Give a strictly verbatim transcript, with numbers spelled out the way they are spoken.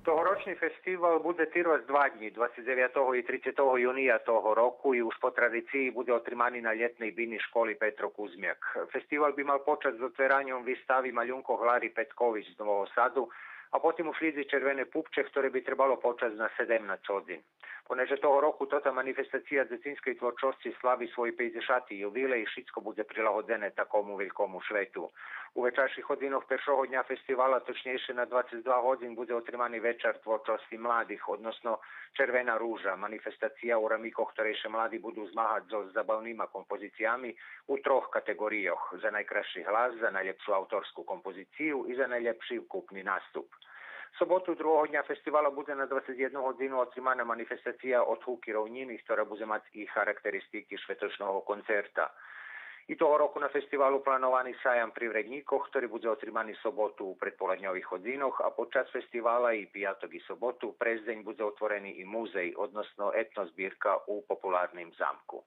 Тогорочни фестивал будзе тирвац два днї, двацец дзевятого и трицетого юния того року, и уж по традициї будзе отримани на лєтней бини школи „Петро Кузмяк”. Фестивал би мал почац з отвераньом вистави малюнкох Лари Петкович з Нового Саду, а потим ушлїдзи „Червене пупче”, хторе би требало почац на седемнац годзин. Понеже того року тота манифестация дзецинскей творчосци слави свой пейдзешати ювилей, шицко будзе прилагодзене такому велькому швету. У вечарших годзинох першого дня фестивала, точнєйше на двацец два годзин, будзе отримани Вечар творчосци младих, односно „Червена ружа”, манифестация у рамикох хторей ше млади буду змагац зоз забавнима композициями у трох катеґорийох: за найкрасши глас, за найлєпшу авторску композицию и за найлєпши вкупни наступ. Соботу, другого дня фестивала, будзе на двацец єдну годзину отримана манифестация „Одгуки ровнїни”, хтора будзе мац и характеристики шветочного концерта. И того року на фестивалу плановани Саям привреднїкох, хтори будзе отримани соботу у предполедньових годзинох, а под час фестивала и пияток и соботу през дзень будзе отворени и музей, односно етнозбирка у Популарним замку.